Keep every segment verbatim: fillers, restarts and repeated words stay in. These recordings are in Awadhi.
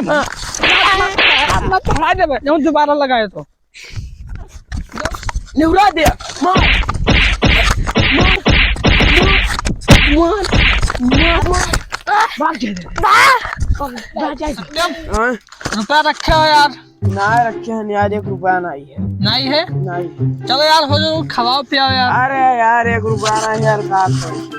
मत, मत, मत, मत, हटा देबे, जौन दोबारा लगाए तो। निहुरा दे। मार। मार। मार। मार। मार। भाग जा। भाग जा। सत्यम, हाँ? रुपया रखे हो यार? ना रखे हैं यार, एक रुपया नहीं है। नहीं है? नहीं है। चलो यार, हो जाओ, खवाओ पियाओ यार। अरे यार, एक रुपया नहीं यार, का करूँ?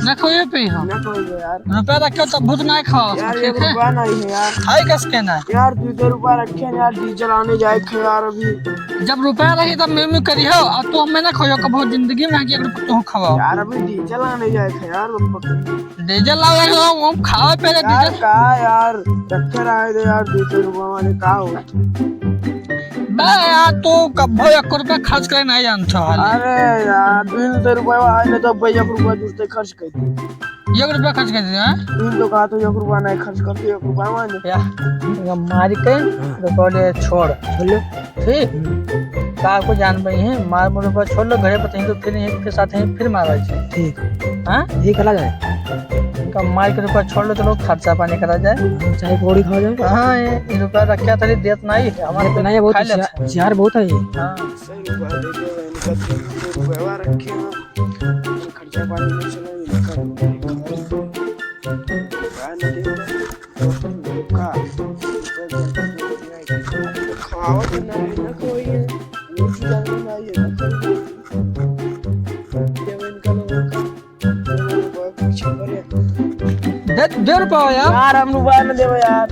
ना खोइए पे हो। ना खोइए यार। रुपया रखे हो तब भूत ना खाओ, यार, ठीक है? एक रुपया नहीं है यार। खाई कस के ना? यार, दो सौ रुपया रखे हैं यार, डीजल आने जाए थे यार अभी। जब रुपया रही तब मैं, मैं करी हो, और तू हमें ना खोइयो कबो जिंदगी में आके एक रुपया तू खवाओ। यार, अभी डीजल आने जाए थे यार, बप्पा। डीजल लावे हो, हम खावे पहले यार, डीजल। का यार, चक्कर आए दे यार, दो सौ रुपया वाले का हो? बे यार, तू कब्बो एक रुपया खर्च करे नहीं जानत हो हाल। अरे यार, दो सौ रुपया वाले तो भाई एक रुपया दूसरे खर्च कर दे। एक रुपया खर्च कर दे, हाँ? तू तो कहा तो एक रुपया नहीं खर्च करते, एक रुपया मांगे। यार, मारी के, हाँ। तो बोले, "छोड़।" बोले? ठीक? हम्म। का को जान पाई है, मार मुड़ पर छोड़ लो, घरे पर तहीं तो फिर यहीं के साथ ही फिर मारा जाए। ठीक। हाँ? ये करा जाए। इनका मार के रुपया छोड़ लो, चलो खर्चा पानी करा जाए। हाँ, चाय पकौड़ी खावा जाए। हाँ, ये, ये रुपया रखा था, देत नहीं है, हमारे देत नहीं है, बहुत खा लेते हैं। होशियार, होशियार बहुत है ये। हाँ। सौ रुपया दे दे, इनका तीन सौ रुपया रखे हैं, खर्चा पानी नहीं चला, इनका रुपया नहीं दे। का? खावा के ना, ना कोई है। वो चीज़ ना ये ना कोई है। ये इनका लोगों का, पीछे पड़े। दे, दे रुपया यार। यार, हम रुपया ना देवे यार।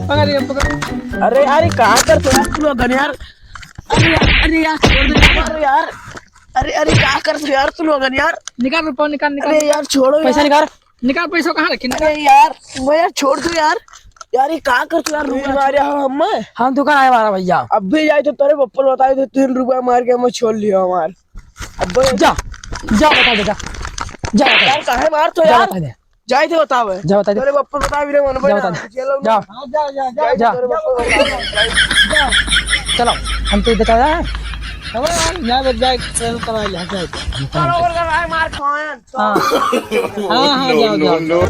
पकड़ ये, पकड़। अरे, अरे, का करत हो यार तू लोगन यार? अरे, अरे यार, छोड़ दे यार, यार। अरे, अरे, का करत हो यार तू लोगन यार? निकाल रुपया, निकाल, निकाल, अरे निकाल। यार, छोड़ो पैसा यार। निकाल। निकाल पैसा, कहाँ रखे? निकाल। अरे यार, वो यार छोड़ दो यार। यार, ये का करत हो यार, रुपया मारे हो हम? हम दुकान आए वाला भैया। अब भी जाए तो तेरे बप्पा बताए थे, तीन रुपया मार के हम छोड़ लियो हमार। अब जा, जा बता दे, जा। जा बता दे। यार, काहे मारत हो जा यार? बता दे। जाए थे बतावे। जा बता दे। तेरे बप्पा बतावे रे, मन जा बता दे। चलो जा। हाँ, जा, जा, जा। जाए थे जा। तेरे बप्पा बतावे। जा। चलो, हम तो इधर चला जाए। चलो यार, जा बस, जाए, चलो, चलो, जा, जाए। चलो, और का भाई मार खाएं। हाँ। हाँ, हाँ, जाओ, जाओ, जाओ।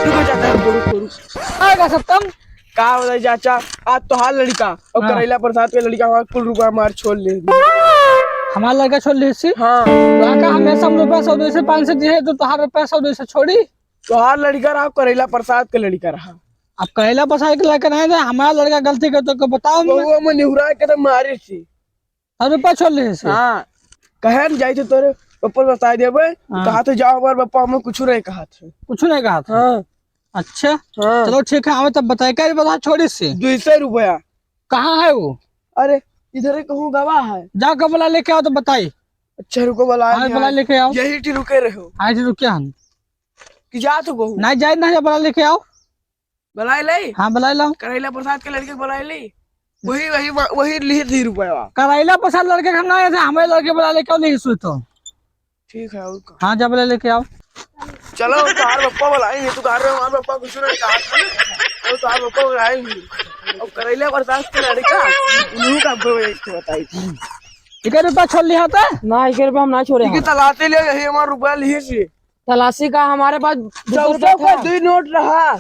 रुको, जाता है, रुको, रुको, रुको। आएगा सत्तम। का बताई चाचा, आज तोहार लड़िका और हाँ। करैला प्रसाद के लड़िका हमार कुल रुपया मार छोड़ ले। हमार लड़िका छोड़ ले सी? हाँ। तो का हमेशा हम रुपया सौ दो से पाँच सौ दिए तो तोहार रुपया सौ दो से छोड़ी? तोहार लड़िका रहा, करैला प्रसाद के लड़िका रहा। अब करैला प्रसाद के लड़िका नहीं था, हमार लड़िका गलती कर तो को बताओ हमें। वो हमें निहुरा के तो मारे सी। और रुपया छोड़ ले से? हाँ। कहे न जाई तो तोरे ऊपर बता देबे, हाँ। कहा तो जाओ हमार पापा हमें कुछ नहीं कहा था। कुछ नहीं कहा था? हाँ। अच्छा। हाँ। चलो ठीक है, आवे तब बताए, क्या बता छोड़ी से? दो सौ रुपया। कहाँ है वो? अरे, इधर ही कहूँ गवा है। जा के बुला लेके आओ तो बताई। अच्छा, रुको, बुला हाँ, लिया। बुला लेके आओ। यही टी रुके रहो। हाँ, टी रुके हम। कि जा तो कहूँ। नहीं, जाए ना, जा बुला लेके आओ। बुलाए ले? हाँ, बुलाए लाओ। करैला प्रसाद के लड़के बुलाए ले। वही, वही, वही लिही थी रुपया। करैला प्रसाद लड़के का ना है, हमारे लड़के बुला लेके आओ, नहीं सुई तो। ठीक है, और का? हाँ, जब ले लेके आओ। चलो, तार पप्पा बुलाए, ये तो तार हमारे पप्पा कुछ नहीं कहा था। और तार पप्पा बुलाए नहीं। और करैला प्रसाद के लड़का, उन्हीं का अब एक तो बताई थी। एक रुपया छोड़ लिया था? ना, एक रुपया हम ना छोड़े ठीक है, हैं। तलाते ले, यही हमारा रुपया लिए सी। तलाशी का हमारे पास दो सौ चौदह रुपया का था। दो नोट रहा।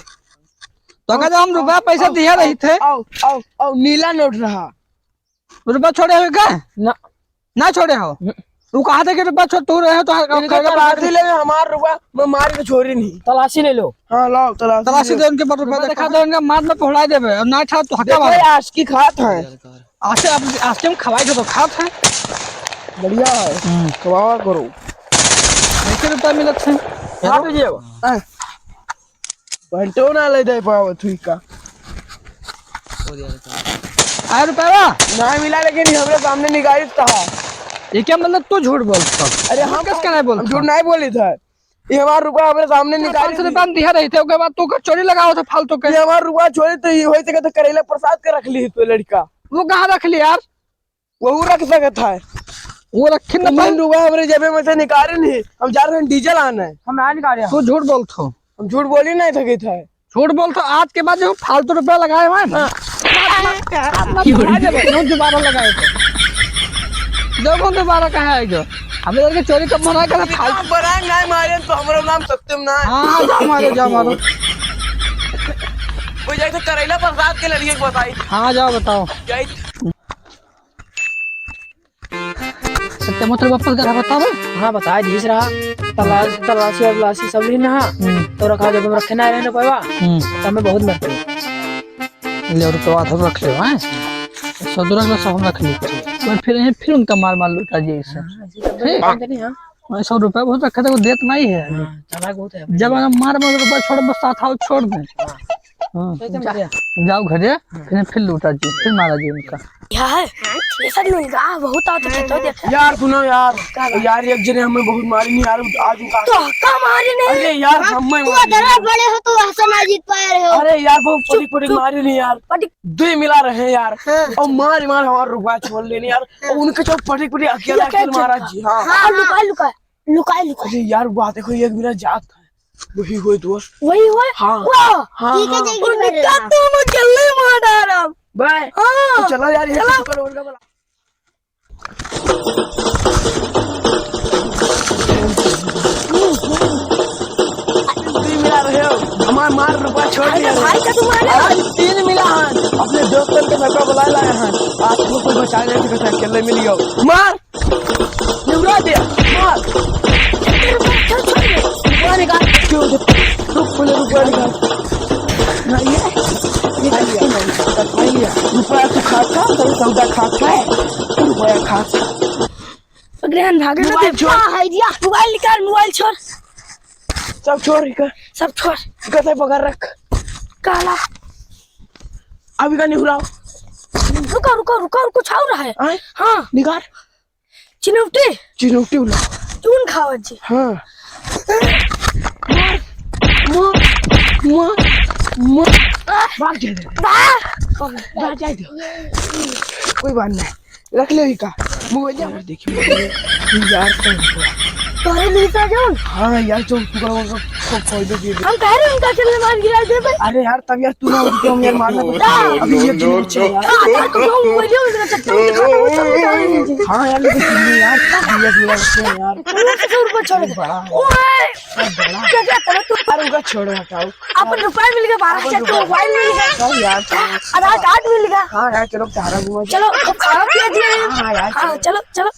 तो अगर हम रुपया पैसा दिया रही थे। आओ, आओ, आओ, नीला नोट रहा। रुपया छोड़े हो का? ना। ना छोड़े हो? हम्म। तू कहा था कि रुपया छोड़, तू रहे हो तो हर काम इनके करेगा तलाशी बात। ले, हमार रुपया मैं मार के छोड़ी नहीं। तलाशी ले लो। हाँ, लाओ, तलाशी तलाशी ले। दे, उनके पास रुपया रुपया दिखा दिखा दो, इनका मार में पहुँचा देबे, और ना छा तो हटा देखो, मार। ये आज की खात है। आज से आप, आज के हम खवाई के तो खात है। बढ़िया है। हम्म। खवावा करो। कैसे रुपया मिलत है? हाँ, दीजिए अब। हाँ। घंटों ना ले दे पावत हुई का। आए रुपया? ना मिला, लेकिन ये हमरे सामने निकालित कहा। ये क्या मतलब, तू झूठ बोलता? अरे हम किस का नहीं बोलता? हम झूठ नहीं बोली था। ये हमारा रुपया हमरे सामने निकालित पाँच सौ रुपया हम दिया रही थे, ओके बाद तू का चोरी लगाओ था फालतू के। ये हमारा रुपया चोरी तो ये होई सके तो करैला प्रसाद के रख ली तो लड़का। वो कहाँ रख ली यार? वहू रख सकत है। वो रखे न तीन पाए। रुपया हमरे जेबे में से निकाले नहीं। हम जा रहे हैं डीजल आने। हम ना निकाले। तू झूठ बोलत हो। हम झूठ बोली नहीं सकत है। झूठ बोलत हो, आज के बाद जो फालतू रुपया लगाए हैं ना, हाँ। आप ना, आप ना, क्यों? आज ना, दोबारा लगाए तो। देखो दोबारा कहाँ आएगा। हमें लगे चोरी कब मना कर, फालतू। बड़ा नहीं मारे तो हमारा नाम सत्यम ना है। हाँ, हाँ, जाओ मारो, जाओ मारो। वो जाके करैला प्रसाद के लड़िए के बताई। हाँ, जाओ बताओ। जाई। सत्यम, तोर बाप का घर बताओ। हाँ, बताई दीस रहा। तलाश, तलाशी और लाशी सब ली ना। हम्म। तो रखा जब हम रखे ना रहे ना पावा, हम्म। तो हमें बहुत मरते। ले, और तो आधा रख ले, हैं? सौ दो रख ले, सौ हम रख ले। तो फिर, फिर उनका मार मार लूटा जी इसे। हाँ, जी, तो ठीक? बहुत नहीं, हाँ। वही सौ रुपया बहुत रखे थे, वो देत नहीं है। हाँ, चालाक बहुत है। जब हम मार मार के बस छोड़, बस साथ आओ, छोड़ दे। हाँ। हाँ, सही तो जा, बढ़िया। जाओ घरे, हाँ। फिर, फिर लूटा जी, फिर मारा जी उनका। यार, ये सब मिल गया, बहुत आते थे, तो देख। यार, सुनो यार, का बा? यार, एक जने हमें बहुत मारी नहीं यार, आज उनका तो का मारी नहीं? अरे यार, हाँ, हमें तू मारी अदरा नहीं। बड़े हो, तो ऐसा ना जीत पाए रहे हो। अरे यार, बहुत चुप, पटी पटी चुप। मारी नहीं यार। पटी दो मिला रहे यार। हाँ। और मार मार हमारा रुपया छोड़ लेने यार। हाँ। और उनके चौक पटी पटी अकेला ये अकेला कैसे मारा था? जी, हाँ। हाँ, लुका, लुका, लुका, लुका। अरे यार, बात देखो, एक मिला जात है। वही होए दोस्त। वही होए? हाँ। वाह! हाँ, ठीक है, हाँ। जाइए, उनका तो हम अकेले मार डारब। बाय। हाँ। तो चलो यार, ये चलो। तो करो, उनका बोला। तीन मिला रहे हो, हमार मार रुपया छोड़ अरे दिया। भाई का तुम्हारे आज तीन मिला है, अपने दोस्तन के सबका बुलाए लाए हैं। आपको कोई बचाए नहीं सकता, अकेले मिल गयो। मार। निहुरा दे, मार। रुपया निकाल। क्यों दे? रुक, पहले रुपया निकाल। नहीं है? निकाल लिया। नहीं है। रुपया तू खाता, तो सौदा खाता है। रुपया खाता। पकड़े हन, भागे ना मोबाइल दे। छोड़। हाँ, है दिया। मोबाइल निकाल, मोबाइल छोड़। सब छोड़, इका। सब छोड़। इका से पकड़ रख। काला। अभी का निहुराओ। रुको, रुको, रुको, रुको, छाव रहा है। आए? हाँ। निकाल। चिनौटी? चिनौटी उला। चून खावा जी। हाँ। मार, मार, मार, मार। आ। भाग जाए दे। आ। भाग जाए दे। कोई बात नहीं। रख ले ही का। मोबाइल जा। देखिए, यार, तो तोरे लिए तो जाऊँ। हाँ, यार, जो तू करो, वो खो-, खोल दे, दे दे। हम कह रहे हैं, उनका चलने मार गिरा दे भाई। अरे यार, तब यार, तू ना उठ के हम यार मारना पड़ता। अभी ये गेम अच्छा है यार। हाँ, हाँ, तो हम पहले उनका चक्कर में दिखा दो, सब बता देंगे। हाँ यार, लेकिन सुनिए यार, ये गेम अच्छा है यार। उनका से ऊपर छोड़ दे। बड़ा है। ओए! बड़ा। क्या, क्या करे तू? अरे, उनका छोड़ो, हटाओ। अपन रुपया मिल गया, बारह हजार के मोबाइल मिल गया। चल यार, चल। आधार कार्ड मिल गया। हाँ यार, चलो, तारा घुमा चलो, अब खाना पिया दिया। हाँ यार, हाँ, चलो। चलो, चलो।